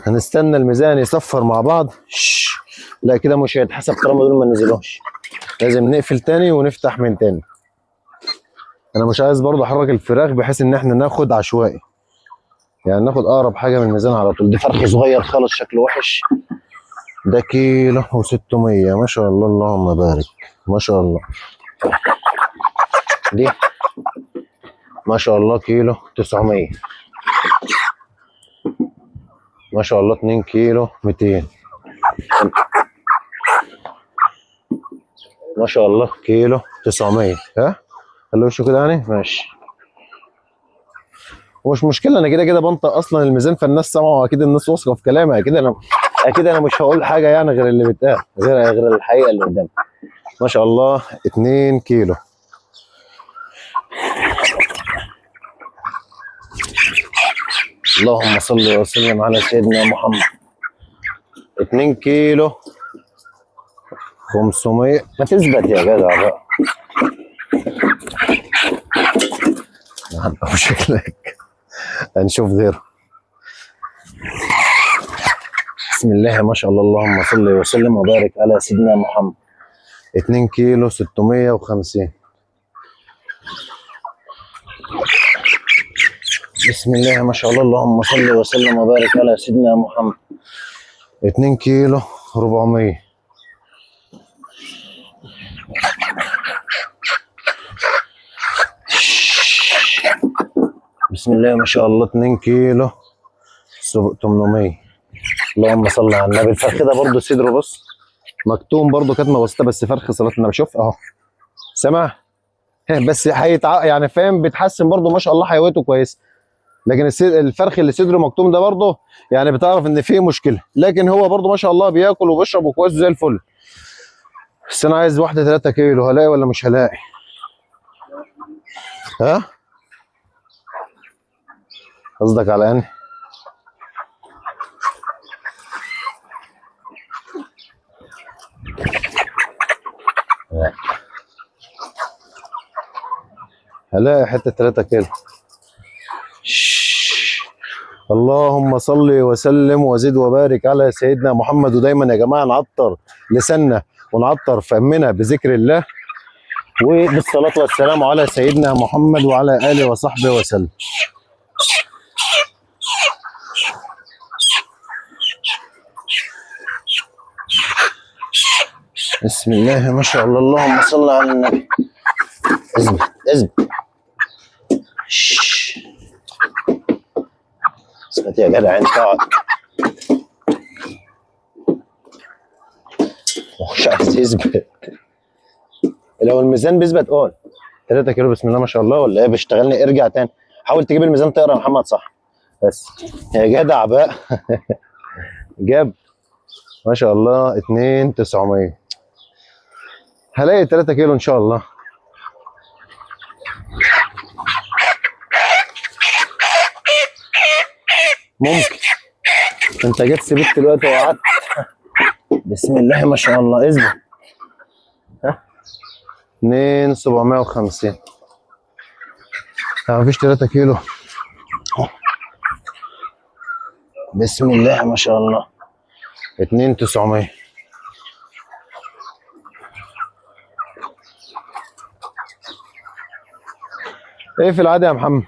هنستنى الميزان يصفر مع بعض. شش. لا كده مش هيتحسب طالما دول ما نزلوش، لازم نقفل تاني ونفتح من تاني. انا مش عايز برضه احرك الفراخ بحيث ان احنا ناخد عشوائي، يعني ناخد اقرب حاجة من الميزان على طول. دي فرخ صغير خالص شكله وحش، ده كيلو و600 ما شاء الله، اللهم بارك ما شاء الله. دي ما شاء الله كيلو 900 ما شاء الله، 2 كيلو 200 ما شاء الله، كيلو 900. ها خلي وشه كده يعني ماشي، ومش مشكلة، انا كده كده بنطق اصلا الميزان، فالناس سمعوا اكيد، الناس واثقة في كلامي اكيد. انا اكيد انا مش هقول حاجة يعني غير اللي بيتقال، غير الحقيقة اللي قدامي. ما شاء الله 2 كيلو. اللهم صل وسلم على سيدنا محمد. 2 كيلو 500. ما تثبت يا جدع بقى، شكلك هنشوف غيره. بسم الله ما شاء الله، اللهم صل وسلم وبارك على سيدنا محمد. 2 كيلو 650. بسم الله ما شاء الله، اللهم صل وسلم وبارك على سيدنا محمد. 2 كيلو 400. بسم الله ما شاء الله، 2 كيلو 800. اللهم صل على النبي. الفرخ ده برضه صدره بص مكتوم برضه كتمه بسيطة، بس فرخ صلاة النبي. شوف اهو سامع، بس يعني فاهم، بيتحسن برضه ما شاء الله، حيويته كويس. لكن الفرخ اللي صدره مكتوم ده برضه يعني بتعرف ان فيه مشكلة، لكن هو برضه ما شاء الله بياكل وبيشرب وكويس زي الفل. بس انا عايز واحدة 3 كيلو، هلاقي ولا مش هلاقي؟ ها قصدك على انهي؟ لا. هلاقي حتة 3 كيلو. اللهم صل وسلم وزد وبارك على سيدنا محمد. ودايما يا جماعة نعطر لساننا ونعطر فمنا بذكر الله وبالصلاه والسلام على سيدنا محمد وعلى اله وصحبه وسلم. بسم الله ما شاء الله، اللهم صل على النبي. اثبت اثبت اثبت يا جدع انت، اقعد. مش عايز يثبت. لو الميزان بيثبت قول 3 كيلو. بسم الله ما شاء الله. ولا ايه بيشتغلني؟ ارجع تاني، حاول تجيب الميزان تقرا يا محمد صح. بس يا جدع بقى. جاب ما شاء الله 2900. هلاقي 3 كيلو ان شاء الله. ممكن انت جيت سبت دلوقتي وقعدت. بسم الله ما شاء الله، اثبت. ها 2750. مفيش 3 كيلو. بسم الله ما شاء الله، 2900. ايه في العادة يا محمد؟